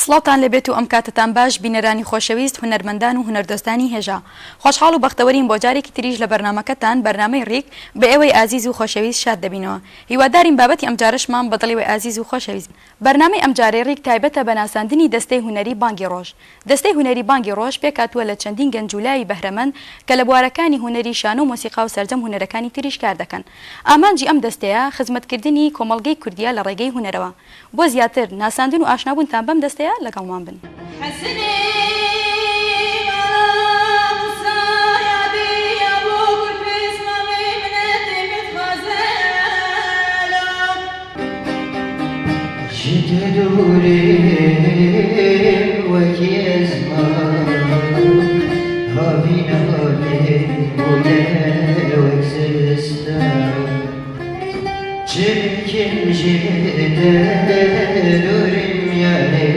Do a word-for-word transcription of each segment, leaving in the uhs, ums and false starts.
سڵاوتان لێبێت و ئەم کاتتان باش، بینەرانی خۆشەویست، هونەرمەندان و هونەردۆستانی هێژا. خۆشحاڵ و بەختەوەرین بۆ جارێکی تریش لە بەرنامەکەتان، بەرنامەی ڕیک، بە ئێوەی ئازیز و خۆشەویست شاد دەبینەوە. هیوادارین بابەتی ئەم جارەشمان بە دڵی وێ ئازیز و خۆشەویست. بەرنامەی ئەم جارەی ڕیک تایبەتە بە ناساندنی دەستەی هونەری بانگی ڕۆژ. دەستەی هونەری بانگی ڕۆژ پێکهاتووە لە چەندین گەنج و لایەی بەهرەمەند کە لە بوارەکانی هونەری شانۆ و مۆسیقا و سەرجەم هونەرەکانی تریش کار دەکەن. ئامانجی ئەم دەستەیە خزمەتکردنی کۆمەڵگەی کوردیە لە ڕێگەی هونەرەوە. بۆ زیاتر ناساندن و ئاشنابوونتان بەم دەستەیە، لەگەڵمان بن. حەسنی ماڵا موسا یادی یا بۆ گورپێز مامەی منەتێ پێت خوازێ لۆ. Ji te dûrê wekî ezman, havîn halê bûye wek zivistan. Çimkî ji te dûr im yarê,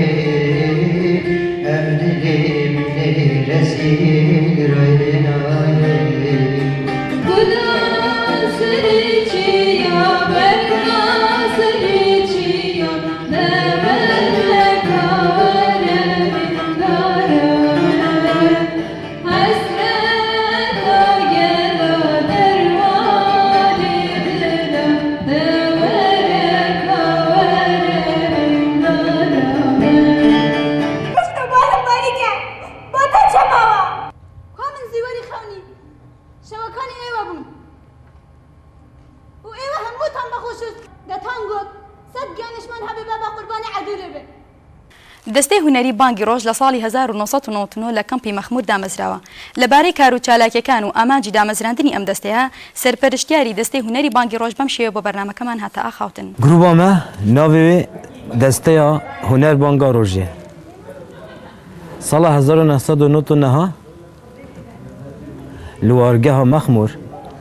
ev dilê min ê rezîl rayê nayê. Guda serê çiya, berna serê çiya, devereka were dare. Hesreta gela dermanê dila, devereka were rindara me. Pişta barim barî ke, bata çemawa. Ka min zîwerî xewnî, şewekanî êwe bûn. Û êwe hemûtan be xwe şûst. De tan got, sed giyanê ji me hebe baba qurbanê Edûlê be. دەستەی هونەری بانگی ڕۆژ لە ساڵی هەزار و نۆ سەد و نەوەد و نۆ لە کەمپی مەخموور دامەزراوە. لەبارەی کار و چالاکیەکان و ئامانجی دامەزراندنی ئەم دەستەیە، سەرپەرشتیاری دەستەی هونەری بانگی ڕۆژ بەم شێوە بۆ بەرنامەکەمان هاتە ئاخاوتن. Gruba me navê wê Desteya Huner Banga Rojê. Sala hezar û neh sed û nod û neh li wargeha Mexmûr,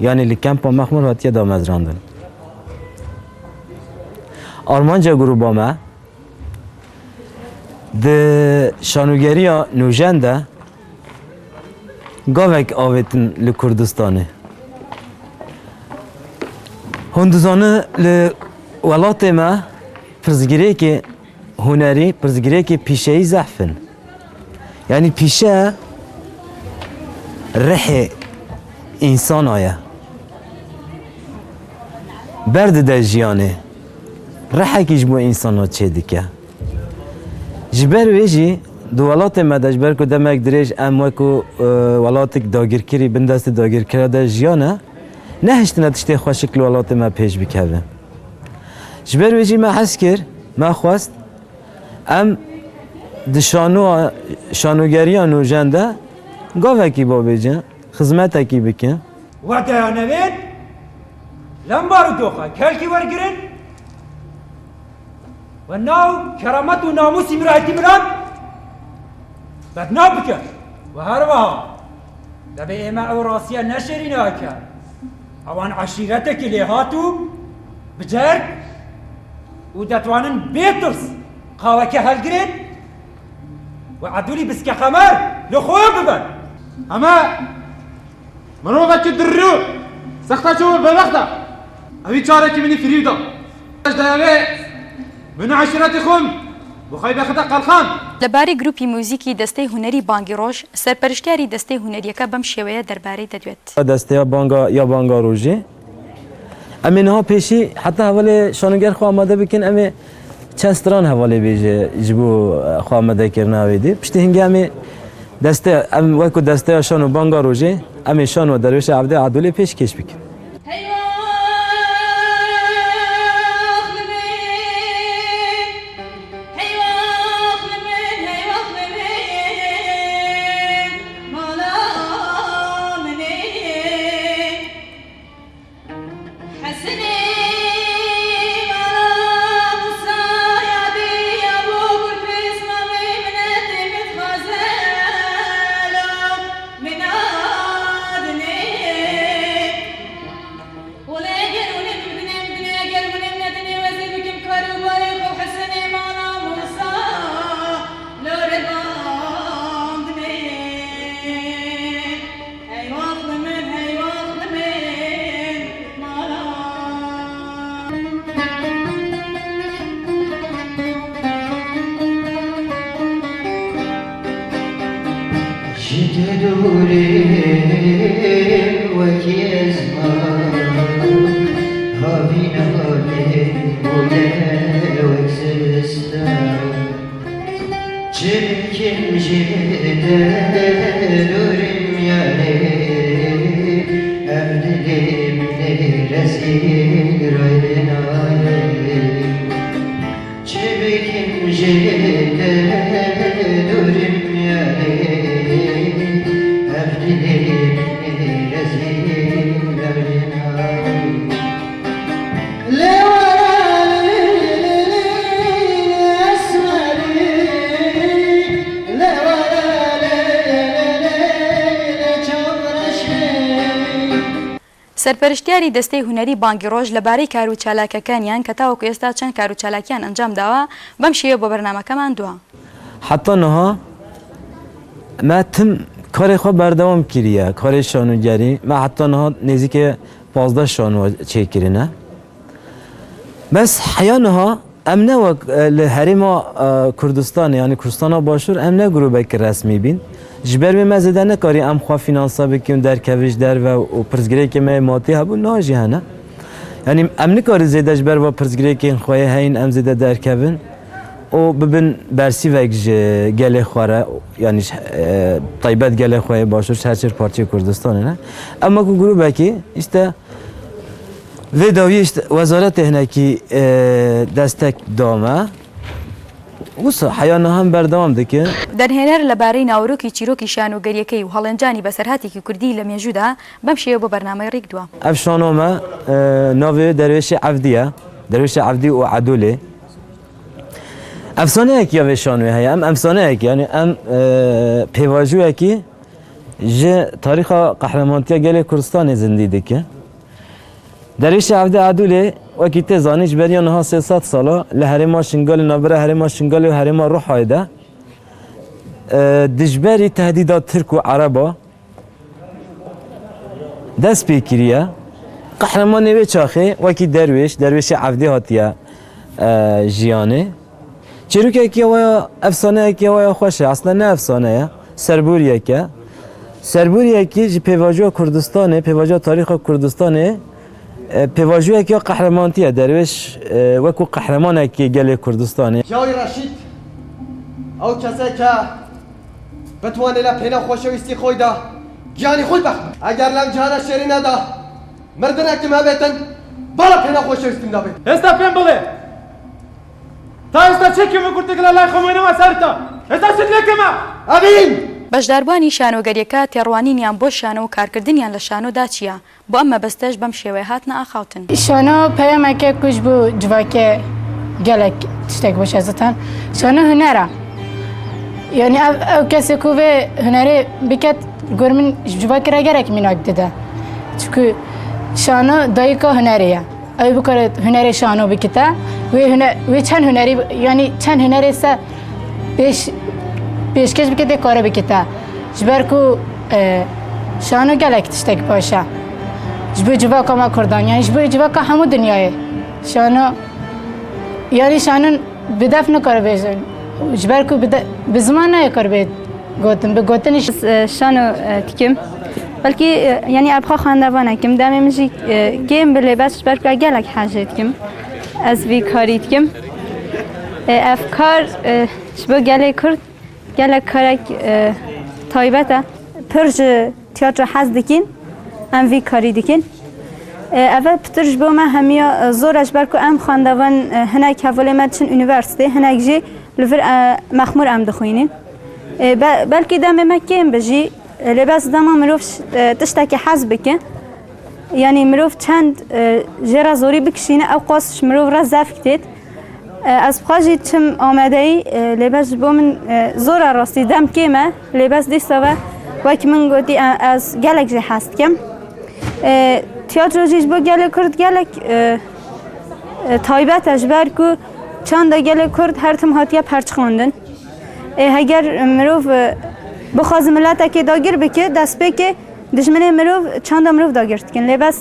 yanî li kempa Mexmûr hatiye damezrandin. Armanca gruba me di şanogeriya nûjen de gavek avêtin li Kurdistanê. Hûn dizane li welatê me pirsgirêkê hunerî, pirsgirêkê pîşeyî zehf in. Yanî pîşe rihê însana ye. Berdide jiyanê. Rihekî ji bo însana çêdike. Ji ber wê jî di welatê me de, ji ber ku demek dirêj em wekû, e, welatek dagirkirî, bin destê dagirkira de jiyane, nehiştine tiştê xweşik li welatê me pêş bikeve. Ji ber wê jî me hez kir, me xwest, em di şanoa, şanogeriya nûjen de gavekî bavêjin, xizmetekî bikin. Weteya nevên lem barudoxa kelkî wergirin, we nav, keramet û namûsî mirayetî miran bednav bikin. We her wiha dibê ême ew rastiya neşêrîne eke ewan eşîretekî lêhat û bi cerg û detwanin bê tirs qaweke helgirên we Edûlî Biske Qemer li xwe bibin. Heme Mirovekî dirrû, sexta çawa bebext e. Ewî çarekî minî firî da. Ez dayavê min eşîretî xwe bi xwe bexte qelxan. لەبارەی گروپی موزیکی دەستەی هونەری بانگی ڕۆژ، سەرپەرشتیاری دەستەی هونەریەکە بەم شێوەیە دەربارەی دەدوێت. Desteya banga ya banga rojê. Em ê niha pêşî heta hevalê şanoger xwe amade bikin, em ê çend stran hevalê bêje ji bo, e, xwe amadekirina wê dê. Piştî hingê em ê deste, em wekû desteya şan û banga rojê, em ê şan û derwêşa Evdê Edûlê pêşkêş bikin. Ji te dûrî wekî ezman, havîna tê bûye wek zivistan. Çi bikim ji te dûrim yarê, ev dilê min ê rezîl rayê nayê. Çi bikim ji te dûrim yarê, ev dilê min ê rezîl rayê nayê. Lê were lê lê lê esmerî, lê were lê lê lê lê çavreşê. سەرپەرشتیاری دەستەی هونەری بانگی ڕۆژ لەبارەی کار و چالاکەکانیان کە تاوەکو ئێستا چەند کار و چالاکیان ئەنجام داوە، بەم شێوە بۆ بەرنامەکەمان دووە. Heta niha me tim karê xwe berdewam kiriye, karê şanogerî. Me heta niha nêzîkê pazdeh şano çêkirine. Bes heya niha em ne wek, e, li herêma, e, Kurdistanê, yanî Kurdistana Başûr, em ne grûbekî resmî bîn. Ji ber wê me zêde nekarî em xwe fînanse bikin, derkevin ji derve û pirsgirêkê me yê matî hebû, niha jî hene. Yanî em nikarin zêde ji ber va pirsgirêkên xwe yê heyîn em zêde derkevin û bibin bersîvek ji gelê xwe re, yanî ji, e, taybet gelê xwe yê Başûr, ji her çar parçeyê Kurdistanê ne. Em wekî grûbekî, îşte, vê dawiyê, îşte, wezaretê hinekî, e, destek da me. Wisa heya niha em berdewam dikin. دەرهێنەر لەبارەی ناوەرۆکی چیرۆکی شانۆگەریەکەی و هەڵێنجانی بەسەرهاتێکی کوردی لە مێژوودا بەم شێوە بۆ بەرنامەی ڕیک دووە. Ev şano me, e, navê Derwêşê Evdî ye. Derwêşê Evdî û Edûlê. Efsaneyek ya vê şanoyê heye. Em efsaneyek, yanî em, e, pêvajoyekî ji tarîxa qehremantiya gelê Kurdistanê zindî dike. Dervîşê Evdî Edûlê, wekî tê zanîn, ji beriya niha sê sed sala li herêma Şingalê, navbera herêma Şingalê û herêma Ruhayê de, e, dijberî tehdîda Tirk û Ereba dest pê kiriye. Qehremanê wê çaxê wekî derwêş, derwêşê Evdî hatiye, e, jiyanê. Çîrokekî waya, efsaneyekî waya xweş e. Aslında ne efsane ye, serboriyek e. Serboriyekî ji pêvajoya Kurdistanê, pêvajoya tarîxa Kurdistanê, e, pêvajoyekî ya qehremantiye. Derwêş, e, wekû qehremanekî gelê Kurdistanê. Cawî Reşîd, ew keseke bitwanê lê pêna xweşewîstî xwe da giyanî xwe bexşe. Eger lem cihana şêrîne da mirdinekî me bêtin, bala pêna xweşewîstî min da bê. Êsta pêm bile. Ta êsta çi kime gurtik la lay xwe moyne ma ser ta. Êsta çi dilê kime? Evîn! بەشداربووانی شانۆگەریەکە تێڕوانینیان بۆ شانۆ و کارکردنیان لە شانۆدا چییە؟ بۆ ئەم مەبەستەش بەم شێوەیە هاتنە ئاخاوتن. Şano peyameke ku ji bo civakê gelek tiştek baş e zaten. Şano huner e. Yani ev, ew kesê ku vê hunerê biket, gor min ji civakê re gelek mînak dide. Çimkû şano dayika hunerê ye. Ew bikare hunerê şano bikite. Wê hune-, wê çend hunerî, yani çend hunerê se pêş-, pêşkêş bikite, kare bikite. Ji ber ku, e, şano gelek tiştek baş e. Ji bo civaka me Kurdan, yani ji bo civaka hemû dinyayê. Şano, yani şano bi def nikare bêjin. Ji ber ku bi de-, bi ziman nayê kar bê gotin, bi gotinê. Ez, e, şano, e, dikim. Belkî, e, yani ev xwe xwendevanek im. Demê min jî, e, kêm bi lê bes ji ber ku gelek hejê dikim. Ez vî karî dikim. E, ev kar, e, ji bo gelê Kurd gelek karek, e, taybet e. Pir ji tiyatro hez dikin, em vî karî dikin. E, ev pitir ji bo me hemiya, e, zor e, ji ber ku em xwendevan, e, hinek hevalê me diçin unîversîtê, hinek jî li vir, e, mexmûr em dixwînin. E, be-, belkî demê me kêm bi jî, e, lê bes dema mirov ş-, e, tiştekî hez bike, yanî mirov çend, e, jê re zorî bikişîne, ew qas ji mirov re zevk têt. E, ez bi xwe jî çim amadeyî, e, lê bes ji bo min, e, zor e rastî, dem kêm e, lê bes dîsa ve wek min gotî, e, ez gelek jê hez dikim. E, tiyatro jî ji bo gelê Kurd gelek, e, e, taybet e, ji ber ku çanda gelê Kurd her tim hatiye perçiqandin. E, heger mirov, e, bixwaze miletekê dagir bike, destpêkê dijminê mirov çanda mirov dagir dikin. Lê bes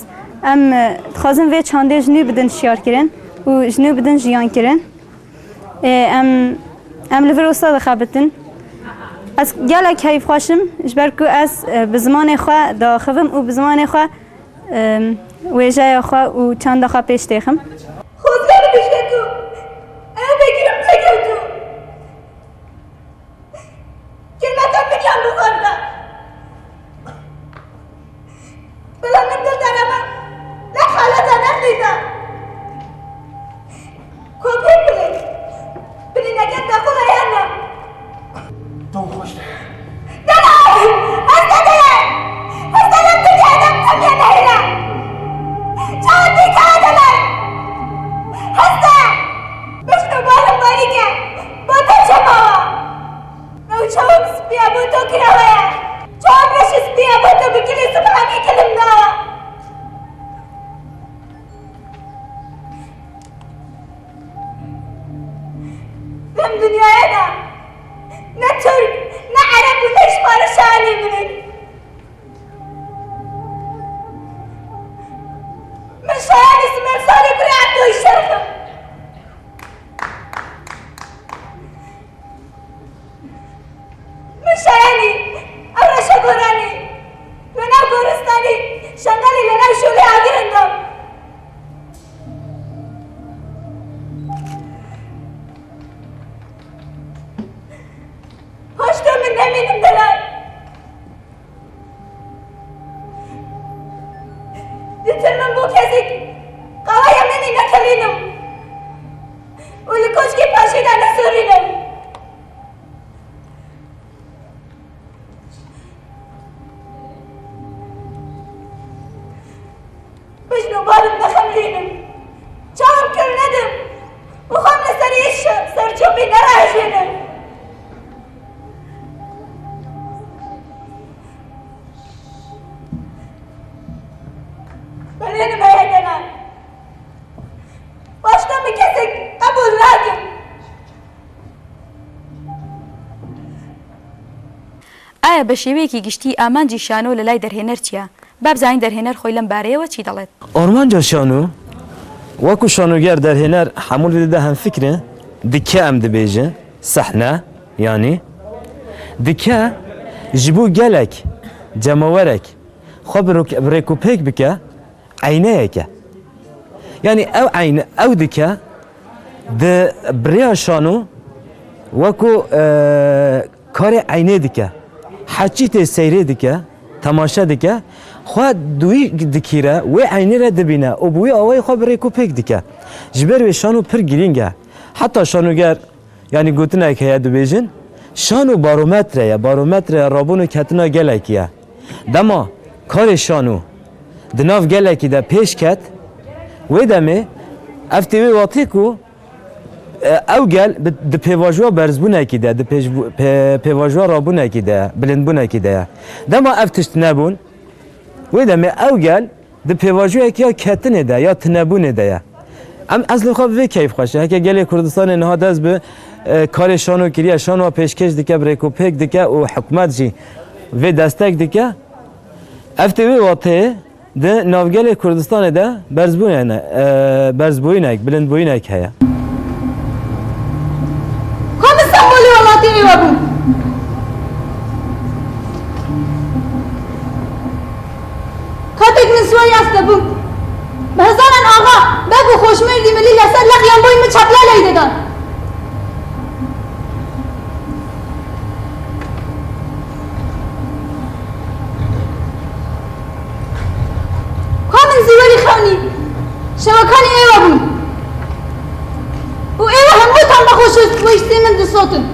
em, e, dixwazin vê çandê ji nû bidin şiyarkirin û ji nû bidin jiyankirin. E, em, em li vir wisa dixebitin. Ez gelek keyfxweş im, ji ber ku ez, e, bi zimanê xwe diaxivim û bi zimanê xwe, e, wêjeya xwe û çanda xwe pêş têxim. Xwezî bibêje ku ew bêgirim nekewtû. Kêmeke min yan bi xwe re da. Bila min dil derema, lê xaleta nexlîda. Kopî bilin. Bilîneke te xwe heye ne? Tom xweş de. Delal! Heste delal! Heste lem dinyayê de em yê nehêle. Çawa dîka delal? Heste! Bişno balim barîke. Bo te çemawa. Ew çawa bi spiya bo to kirawa ye. Çawa beşi spiya bo to bi kilî sibhanî kilim dawa. Lem dinyayê de ne Tirk, ne Ereb û ne ji xwe re şanî min in. Min şayanî Simer Salî kurê Ebdoyî Şerif im. Min şayanî ew reşe goranî li nav goristanî şengalî li nav şolê agir indan. Paşto min nemînim delal. Ditir min bo kesek qawaya min î nekelînim û li koçkê paşê de nesorînim. Bijno balim nexemlînim. Çawa kir nedim û xwe li serî şi-, serçopî nerehejênim. Belê nimeyedene. Başta min kesek qebûl nakim. ئایا بە شێوەیەکی گشتی ئامانجی شانۆ لە لای دەرهێنەر چییە؟ با بزانین دەرهێنەر خۆی لەم بارەیەوە چی دەڵێت. ئارمانجا شانۆ، وەکو شانۆگەر دەرهێنەر هەموو لێ دەدا هەمفکرە، دکە ئەم دبێژە، سەحنە، یانی، دکە ji bo gelek، cemawerek، xwe bi rok-, bi rêkûpêk bike، eyneyek e. Yanî ew eyne, ew dike di bi rêya şano wekû, e, karê eynê dike. Heçî tê seyrê dike, temaşe dike. Xwe di wî dikîre, wê eynê re dibîne û bi wî awayî xwe bi rêk û pêk dike. Ji ber wê şano pir girîng e. Heta şanoger Yanî gotinek heye dibêjin, şano barometre ye, barometre rabûn û ketina gelekî ye. Dema karê şano di nav gelekî de pêş ket, wê demê ev tê wê watê ku, e, ew gel bi, di pêvajoya berzbûnekî de, di pêş-, pê-, pêvajoya rabûnekî de, bilindbûnekî de ye. Dema ev tişt nebûn, wê demê ew gel di pêvajoyek ya ketinê de ya tunebûnê de ye. Em ez li xwe bi vê keyfxweş e. Heke gelê Kurdistanê niha dest bi, e, karê şano kiriye, şanoa pêşkêş dike, bi rêkûpêk dike û hikûmet jî vê destek dike. Ev tê wê wateyê di navgelê Kurdistanê de berzbûyene, e, berzbûyînek, bilindbûyînek heye. Ka min sembolê welatê êwe bû. Katek min siwarî ez te bûm, bi hezaran axa, beg û xoşmêrdî milî leser leqyan boyî min çepla ley didan. Ka min zîwerî xewnî, şewekanî êwe bûn. Û êwe hemûtan bi xweşistî min disotin.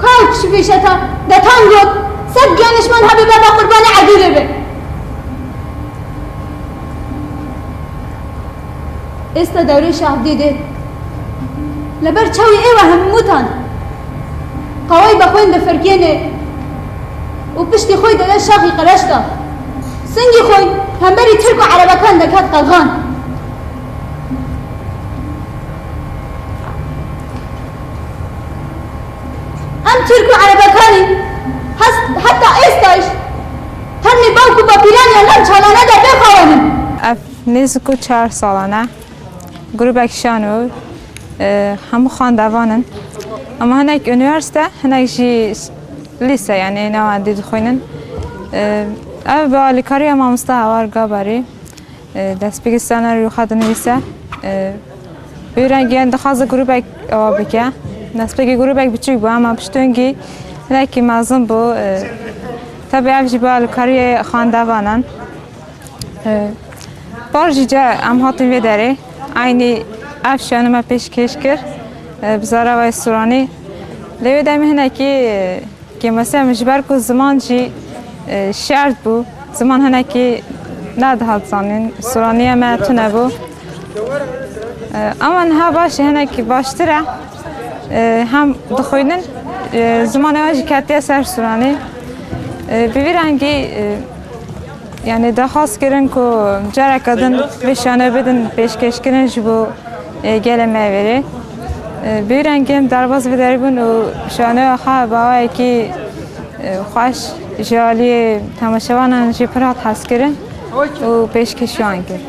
Ka çi pêşeta detan got, sed giyanişman hebê baba qurbanê Edîlê be. Êsta dewrê şahdî dê. Li ber çawî êwe hemûtan qawayî be xwên difirkêne û piştî xwê dide şaxî qereş da. Singî xwê hemberî Tirk û Erebekan deket qelxan. Em Tirk û Erebekanî hes-, heta êstayîş termê bawk û bapîranê Em çalane de bixewanin. Ev nêzîk û çar salan e. Grûbek şano, e, hemû xwendevan in. Ama hinek unîversîte, hinek jî lîse, yanî navendî dixwînin. E, ev bi alîkariya mamosta Hawar Gabarî, e, destpêkê strana rûxa dinivîse. E, bi rengî, yanî dixwaze grûbek awa bike. Destpêkê grûbek biçûk bû, ama piştûngî hinekî mezin bû. E, tabi ev jî bi alîkariyê xwendevan in. E, par jî ca em hatin vê derê. Eynî ev şano me pêşkêş kir, e, bi zaravayê sûranî. Lê wê demê hinekî, e, kêmasiya min ji ber ku ziman jî, e, şert bû. Ziman hinekî nedihat zanîn. Sûraniya me tune bû. E, ama niha baş e, hinekî baştir e. E, hem dixwînin, e, zimanê wan jî ketiye ser sûranî. E, bi vî rengî, e, yanî daxwaz kirin ku careke din vê şanoyê bidin pêşkêşkirin ji bo, e, gelê me vêrê. E, bi vî rengî em derbas vê derê bûn û şanoya xwe bi awayekî, e, xweş ji aliyê temaşevanan jî pir hat hezkirin û pêşkêşiyan kir.